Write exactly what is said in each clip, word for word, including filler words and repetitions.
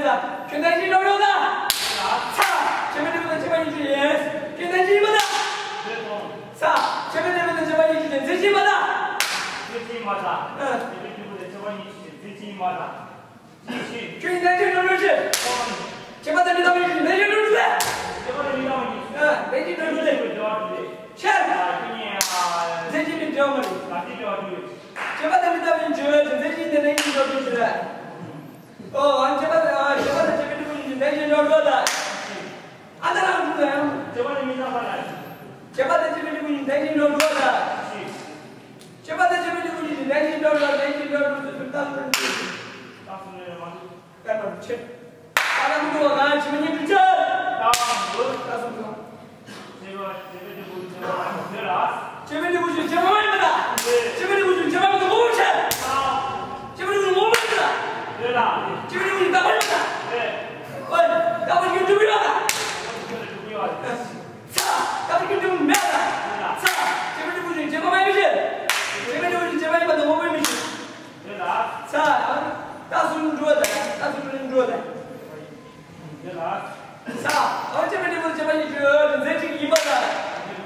ཁྱོད་ནང་བཞིན་འགྲོ་རོགས་ལ། ཚ། ཁྱད་པར་འབྲས་བུ་དང་ཁྱད་པར་གཉིས་ཀྱི་ཡིན། ཁྱོད་ནང་བཞིན་མ་ད། ཚ། ཁྱད་པར་འབྲས་བུ་དང་ཁྱད་པར་གཉིས་ཀྱི་ཡིན། མཚན་གཞི་མ་ད། མཚན་གཞི་མ་ད། ཨ། ཁྱད་པར་འབྲས་བུ་དང་ཁྱད་པར་གཉིས་ཀྱི་མཚན་གཞི་མ་ད། ཁྱོད་ནང་བཞིན་འགྲོ་རོགས་ཤིག་ཁྱད་པར་དང་མི་རྟག་པའི་ནང་བཞིན་འགྲོ་རོགས་ལ། ཁྱད་པར་དང་མི་རྟག་པའི། ཨ། ནང་བཞིན་འགྲོ་རོགས་ལ། ཤར། མཚན་གཞི་ནི་འབྲེལ་བ་མ་རེད། ཁྱད་པར་དང་མི་རྟག་པའི་འགྲོ་རོགས་ལ། མཚན་གཞི་ནི་ནང་བཞིན་འགྲོ་རོགས་ལ། ཨོ། ཨ། ཁྱད་པར་དང་། ཨ། ཁྱད་པར་དང་ཁྱད་པར་འབྲས་བུ་གཉིས་ཀྱི་ནང་བཞིན་འགྲོ་རོགས་ལ། ཨ། ད་རང་འགྲོ་ལ་ཡང་། ཁྱད་པར་དང་མི་རྟག་པ་ལ། ཁྱད་པར་དང་ཁྱད་པར་འབྲས་བུ་གཉིས་ཀྱི་ནང་བཞིན་འགྲོ་རོགས་ལ། ཁྱད་པར་དང་ཁྱད་པར་འབྲས་བུ་གཉིས་ཀྱི་ནང་བཞིན་འགྲོ་རོགས་ལ། ནང་བཞིན་འགྲོ་རོགས་ལ། རྟགས་གསུམ་ནི་མ་འགྲོ། རྟགས་གསུམ་ནི་མ་འགྲོ། ཆེ། ཨ། ད་མི་འགྲོ་བ་གང་། ཕྱི་མ་གཉིས་འགྲོ་ཆེ། རྟགས་གསུམ་འགྲོ། ཁྱད་པར་འབྲས་བུ་ཁྱད་པར་མ་ཡིན་པ་ལ། ཁྱད་པར་འབྲས་བུ་ཁྱད་པར་མ་ཡིན་པ་ལ། ཁྱད་པར་འབྲས་བུ་ཁྱད་པར་མ་ཡིན་པ་ངོ་བོ་ཆེ། ཁྱད་པར་འབྲས་བུ་ངོ་བོ་མ་ཡིན་པ་ལ། ཁྱད་པར་འབྲས་བུ་རྟག་པ་ཡིན་པ་ལ། ཨོ། རྟག་པ་ཞིག་གྲུབ་ཡོད་ལ། ཚ། རྟག་པ་ཞིག་གྲུབ་མེད་ལ། ཚ། ཁྱད་པར་འབྲས་བུ་ཁྱད་པར་མ་ཡིན་པ་ཆེ། ཁྱད་པར་འབྲས་བུ་ཁྱད་པར་མ་ཡིན་པ་དང་ངོ་བོ་མི་ཤེས། ཚ། རྟགས་གསུམ་འགྲོ་ལ། རྟགས་གསུམ་འགྲོ་ལ། ཚ། ཨོ། ཁྱད་པར་འབྲས་བུ་ཁྱད་པར་གཉིས་ཀྱི་མཚན་གཞི་ཡིན་པ་དང་། ཚ།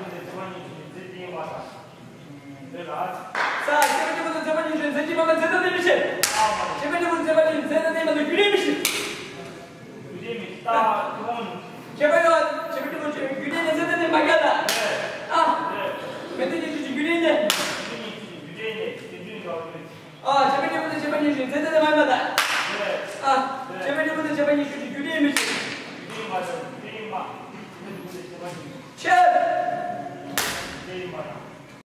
ཁྱད་པར་འབྲས་བུ་ཁྱད་པར་གཉིས་ཀྱི་མཚན་གཞི་མ་ཡིན་པ་ཚད་མཚན་ནས་མི་ཤེས། ཁྱད་པར་འབྲས་བུ་ཁྱད་པར་གཉིས་ཀྱི་མཚན་མཚན་ནས་མ་ཡིན་པ་རྒྱུ་འབྲས་མི་ཤེས། རྒྱུ་འབྲས་མི་རྟག་དོན། ཁྱད་པར་ཡོད། ཁྱད་པར་འབྲས་བུ་རྒྱུ་འབྲས་ནི་མཚན་མཚན་ནས་མ་རྒྱུ་ལ། ཨ། མི་རྟག་གཉིས་ཀྱི་རྒྱུ་འབྲས་ནི། རྒྱུ་འབྲས་ནི་རྒྱུ་འབྲས་འགྲོ་དོན། ཨ། ཁྱད་པར་འབྲས་བུ་དང་ཁྱད་པར་གཉིས་ཀྱི་མཚན་མཚན་ནས་མ་ཡིན་པ།